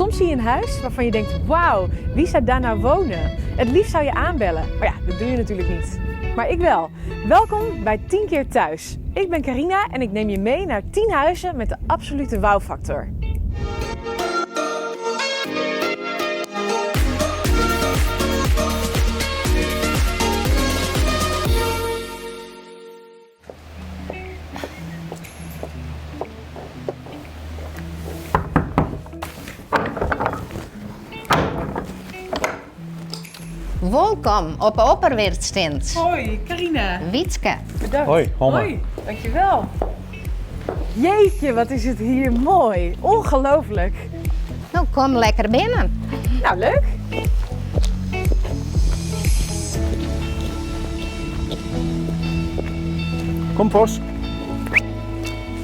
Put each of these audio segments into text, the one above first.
Soms zie je een huis waarvan je denkt, wauw, wie zou daar nou wonen? Het liefst zou je aanbellen, maar ja, dat doe je natuurlijk niet. Maar ik wel. Welkom bij 10 keer thuis. Ik ben Carina en ik neem je mee naar 10 huizen met de absolute wauwfactor. Wolkom op 'e Opperwirtstins. Hoi, Carina. Wietske. Bedankt. Hoi, Homme. Hoi, dankjewel. Jeetje, wat is het hier mooi. Ongelooflijk. No, kom lekker binnen. Nou, leuk. Kom, Vos.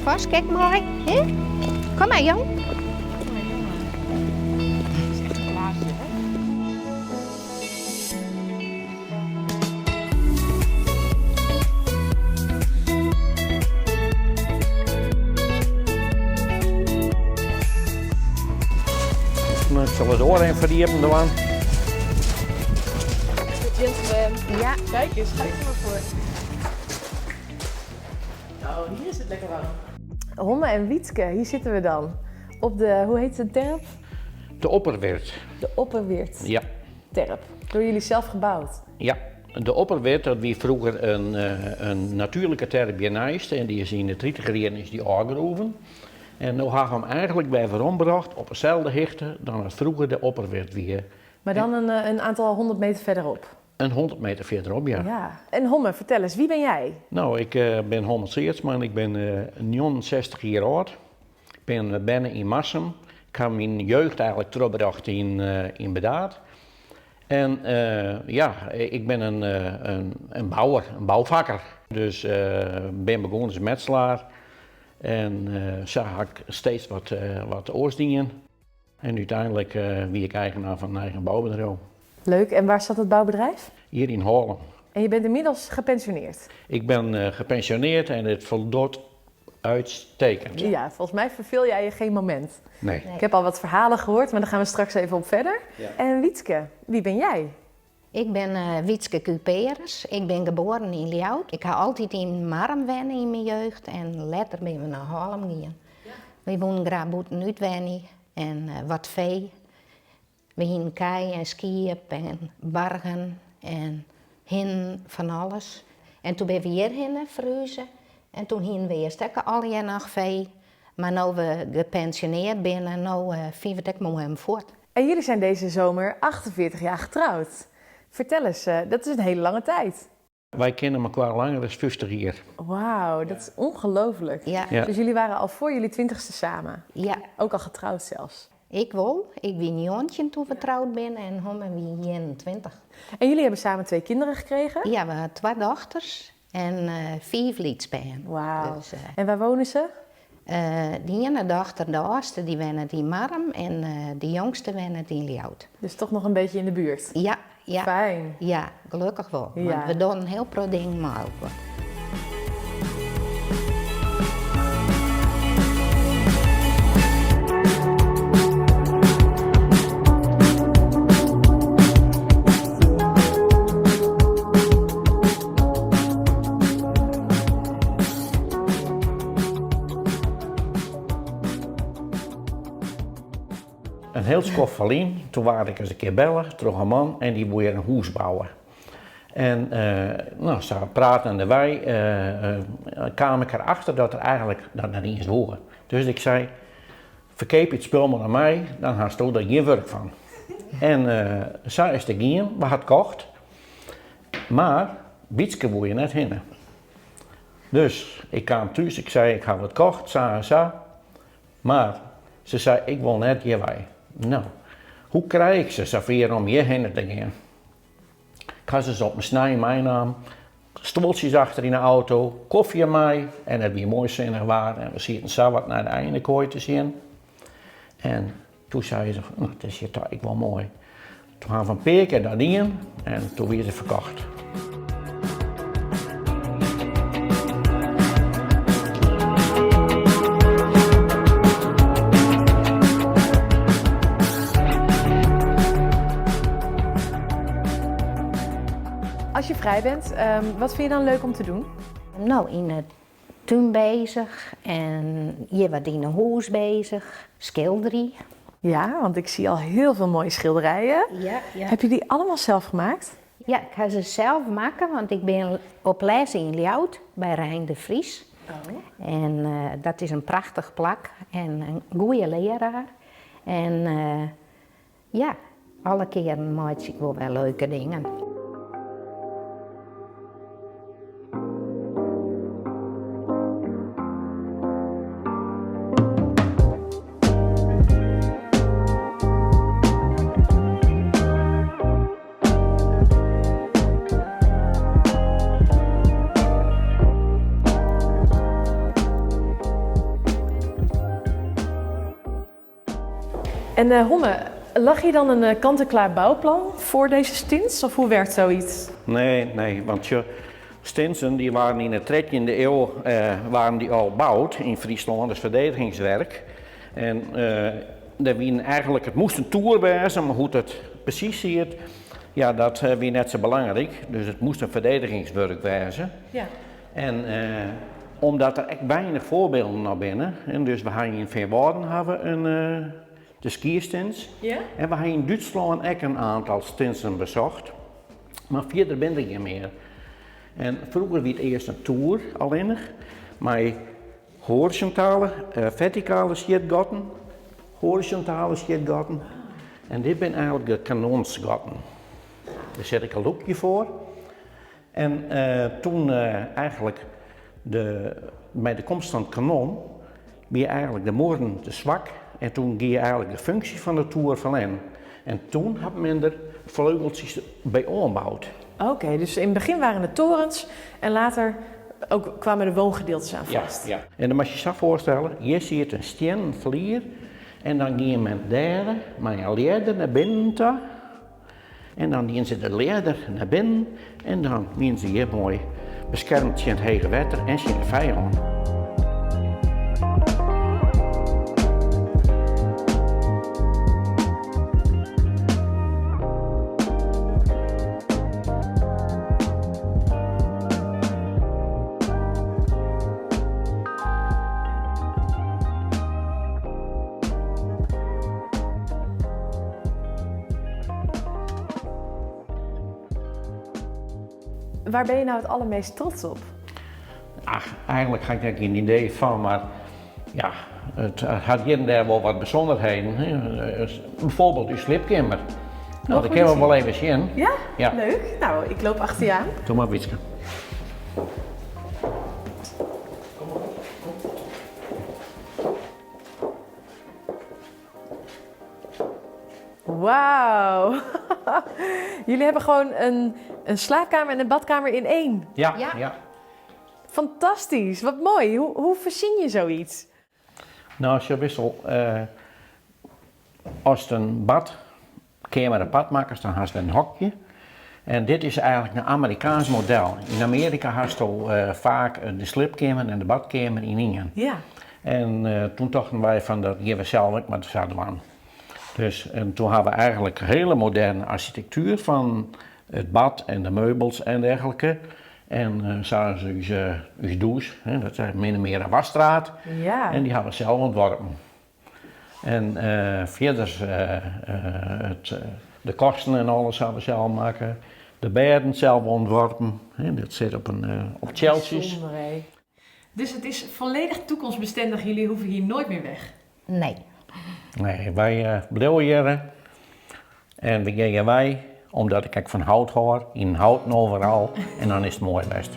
Vos, kijk mooi. Hè? Kom maar, jong. Het is echt een glaasje, hè? Ik zal het oor even verdiepen dwaan. Gentleman. Ja. Kijk eens, ga ik er maar voor. Oh, hier is het lekker warm. Homme en Wietske, hier zitten we dan. Op de, hoe heet de terp? De Opperweert. De Opperweert Ja. terp. Door jullie zelf gebouwd. Ja. De Opperweert, dat wie vroeger een, eh, een natuurlijke terp hiernaast en die is in de 30 jaren is die aangeroeven. En nu hebben we hem eigenlijk bij verombracht op dezelfde hichte dan het vroeger de Opperweert wie. Maar dan een, eh, een aantal honderd meter verderop. Een 100 meter verderop, ja. Ja. En Homme, vertel eens, wie ben jij? Nou, ik eh, ben Homme Seertsman, ik ben eh 69 jaar oud. Ik ben eh, binnen in Massum. Ik heb mijn jeugd eigenlijk teruggebracht in, eh in Bedaard. En eh, ja, ik ben een, eh, een, een bouwer, een bouwvakker. Dus eh ben begonnen als metselaar. En eh zag ik steeds wat, eh wat oorstingen. En uiteindelijk eh wie ik eigenaar van een eigen bouwbedrijf. Leuk, en waar zat het bouwbedrijf? Hier in Haarlem. En je bent inmiddels gepensioneerd. Ik ben eh, gepensioneerd en het voldoet uitstekend. Ja, volgens mij verveel jij je geen moment. Nee. Ik heb al wat verhalen gehoord, maar daar gaan we straks even op verder. Ja. En Wietske, wie ben jij? Ik ben eh, Wietske Cuperus. Ik ben geboren in Ljouwert. Ik heb altijd in Marm wennen in mijn jeugd en later ben we naar Haarlem gegaan. We woonden graag buiten uitwennen en eh, wat vee. We gingen kei en skiën en bargen en hin van alles. En toen ben we hierheen verhuizen. En toen gingen we eerst ook al jaar nog vee. Maar nu we gepensioneerd zijn, nu eh vinden we het ook mooi om voort. En jullie zijn deze zomer 48 jaar getrouwd. Vertel eens, eh, dat is een hele lange tijd. Wij kennen elkaar langer dan 50 jaar. Wauw, dat is ongelooflijk. Ja, Ja. Dus jullie waren al voor jullie twintigste samen. ja. Ook al getrouwd zelfs. Ik wel. Ik ben Jontje toen we trouwd ben en Homme wie 21. En jullie hebben samen twee kinderen gekregen. Ja, we hadden twee dochters en eh vier liedspijn. Wauw. Dus, eh, En waar wonen ze? eh, die ene dochter, de oudste, die woont in Marm en eh, de jongste woont in Ljout. Dus toch nog een beetje in de buurt. Ja, ja. Fijn. Ja, gelukkig wel. Ja. Want we doen een heel pro ding maar ook. Een heel skoft verlien, toen waren ik eens een keer bellen, terug een man en die wil hier een hoes bouwen. En eh, nou, ze praten en wij, eh, eh, kwam ik erachter dat er eigenlijk dat niet eens horen. Dus ik zei, verkeep het spul maar aan mij, dan haast u er geen werk van. En eh zij is de gaan, we had kocht, maar Wietske wil je net hinnen. Dus ik kwam thuis, ik zei, ik heb het kocht, zo en zo. Maar ze zei, ik wil net hierbij. Nou, hoe krijg ik ze zover om hierheen te gaan? Ik had ze op mijn snij, mijn naam, stoeltjes achter in de auto, koffie aan mij en het weer mooi zinnig waar. En we zitten zo wat naar de einde kooi te zien. En toen zei ze, nou, het is hier toch ik wel mooi. Toen gaan we een paar keer dat in en toen werd ze verkocht. Als je vrij bent, ehm, wat vind je dan leuk om te doen? No, yn 'e tún bezich en hjir wat yn 'e hûs bezich, skilderje. Ja, want ik zie al heel veel mooie schilderijen. Ja, ja. Heb je die allemaal zelf gemaakt? Ja, ik ha se sels makke, want ik bin op les yn Ljouwert by Rein de Vries. Oh. En dat is in prachtich plak en in goede learaar. En ja, alle kearen meitsje ik wol wer leuke dingen. En uh, Homme, lag hier dan een eh, kant-en-klaar bouwplan voor deze stins? Of hoe werkt zoiets? Nee, nee, want je, stinsen die waren in de 13e eeuw eh, waren die al bouwd in Fryslân, dus verdedigingswerk. En uh, der wienen eigenlijk, it moast in toer wêze, mar hoe't it presys siet, ja, dat wie net sa belangryk. Dus it moast in ferdedigingswurk wêze. Ja. En omdat der ek weinich foarbylden noch binne, en dus we ha yn Feanwâlden hawwe in de Skierstins. Ja. En we ha yn Dútslân ek in oantal stinsen besocht, mar fierder binne der gjin mear. En froeger wie it earst in toer allinnich, mei horizontale, fertikale sjitgatten, horizontale sjitgatten. En dit binne eigenlik de kanonsgatten. Dêr sit ek in lûkje foar. En toen eigenlik de, mei de komst fan it kanon wie eigenlik de muorren te swak en toen gie eigenlik de funksje fan de toer ferlern. En toen hat men der fleugeltsjes by oanboud. Oké, dus in het begin waren het torens en later ook kwamen de woongedeeltes aan vast. Ja, ja. En dan moatst je sa foarstelle, hjir siet in stiennen flier en dan gie men dêr mei in ljedder nei binnen ta. En dan dienen se de ljedder nei binnen en dan wienen se hjir moai beskermd tsjin it hege wetter en tsjin de fijân. Waar ben je nou het allermeest trots op? Ach, eigenlik ha ik dêr gjin idee fan, mar ja, it hat hjir en dêr wol wat bysûnderheden. Byfoarbyld ús sliepkeamer. No, dat kinne we wol even sjen. Ja? Ja. Leuk. Nou, ik loop achter je aan. Doe mar, Wietske. Wauw. Jullie hebben gewoon een, een slaapkamer en een badkamer in één. Ja, Ja. ja. Fantastisch, wat mooi. Hoe, hoe verzin je zoiets? No, sjoch witst, ast in badkeamer apart makkest, dan hast in hokje. En dit is eigenlik in Amerikaansk model. Yn Amearika hasto faak de sliepkeamer en de badkeamer yn ien. Ja. En toen tochten wy fan dat gean we sels ek mar sa dwaan. Dus en toen ha we eigenlik hiele moderne arsjitektuer fan it bad en de meubels en dergelike. En sa is ús, ús dûs, hè, dat is min of mear in wasstraat. Ja. En dy ha we sels ûntworpen. En fierders it, de kasten en alles ha we sels makke. De bêden sels ûntworpen. Hè, dat sit op, in, op tsjeltsjes. Bijzonder, hé. Dus het is volledig toekomstbestendig, jullie hoeven hier nooit meer weg? Nee. Nee, wy bliuwe hjir en we gean hjir wei omdat ik ek fan hout hâld, yn houten overal en dan is it moai west.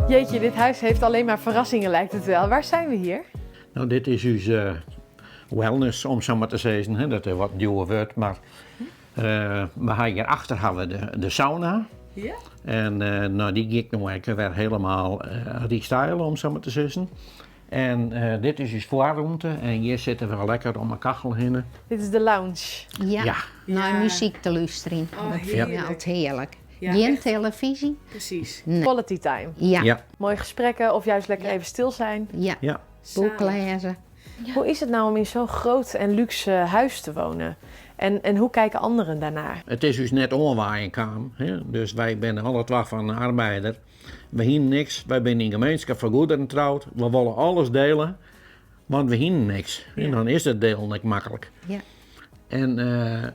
Jeetje, dit huis heeft alleen maar verrassingen lijkt het wel. Waar zijn we hier? Nou, dit is ús wellness, om sa mar te sizzen. Hè. Dat is wat in djoer wurd, mar we ha hjir achter ha we de sauna. Ja. En nou, dy gean ik no ek wer hielendal restylen, om sa mar te sizzen. En dit is ús foarrûmte en hjir sitte we lekker om 'e kachel hinne. Dit is de lounge. Ja, Ja. nei muzyk te lústerjen. Oh, Dat fyn ik hearlik. altyd hearlik. Ja, Gjin echt. telefyzje. Precies. Nee. Quality time. Ja. Ja. Mooie gesprekken of juist lekker even stil zijn. Ja. Ja. Boek Zalig. lêze. Hoe is het nou om in zo'n groot en luxe huis te wonen? En hoe kijken anderen daarnaar? It is ús net oanwaaien kaam, hè? Dus wy binne alle twa fan in arbeider. We hienen niks, wy binne yn gemeenskap fan goederen troud. We wolle alles dele, want we hienen niks. En dan is it delen ek maklik. Ja. En,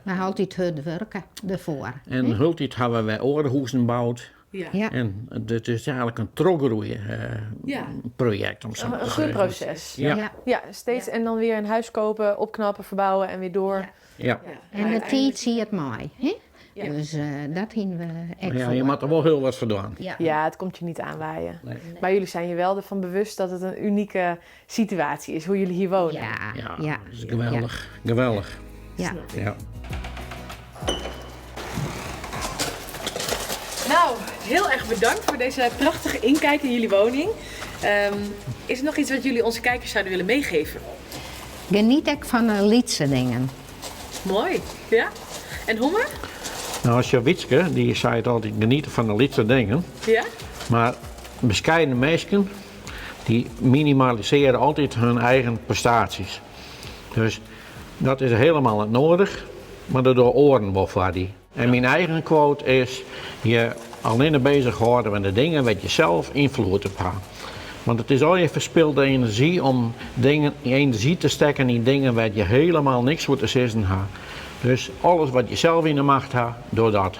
We ha altyd hurd wurke derfoar. en hieltyd hawwe wy oare hûzen boud. Ja. Ja. En it is eigentlik in trochgroeie Ja. projekt, om sa Een te sizzen. groeiproces. Ja. Ja. Ja, steeds en dan weer een huis kopen, opknappen, verbouwen en weer door. Ja. En de tiid siet mei. Hè? Ja. Dus dat hiene we ek Ja, je foar. moat der wol hiel wat foar dwaan. Ja. Ja, het komt je niet aanwaaien. Nee. Maar jullie zijn je wel ervan bewust dat het een unieke situatie is, hoe jullie hier wonen. Ja. Ja, Ja. dat is geweldich. Geweldich. Ja. Snap ik. Ja. Nou, heel erg bedankt voor deze prachtige inkijk in jullie woning. Is er nog iets wat jullie onze kijkers zouden willen meegeven? Geniet ek fan de lytse dingen. Mooi, ja. En Homme? Nou, als je Wietske, die zei het altijd, genieten van de lytse dingen. Ja? Maar bescheiden mensen, die minimaliseren altijd hun eigen prestaties. Dus dat is helemaal niet nodig, maar dat door oren wel voor die. En mijn eigen quote is, je alleen bezighouden met de dingen waar je zelf invloed op hebt. Want het is al je verspilde energie om energie te steken in dingen waar je helemaal niks voor te zeggen hebt. Dus alles wat je zelf in de macht hebt, doe dat.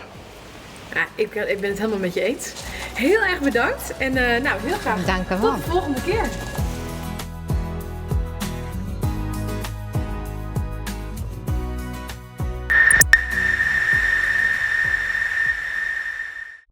Ja, ik ben het helemaal met je eens. Heel erg bedankt en heel graag Dank u wel. tot de volgende keer.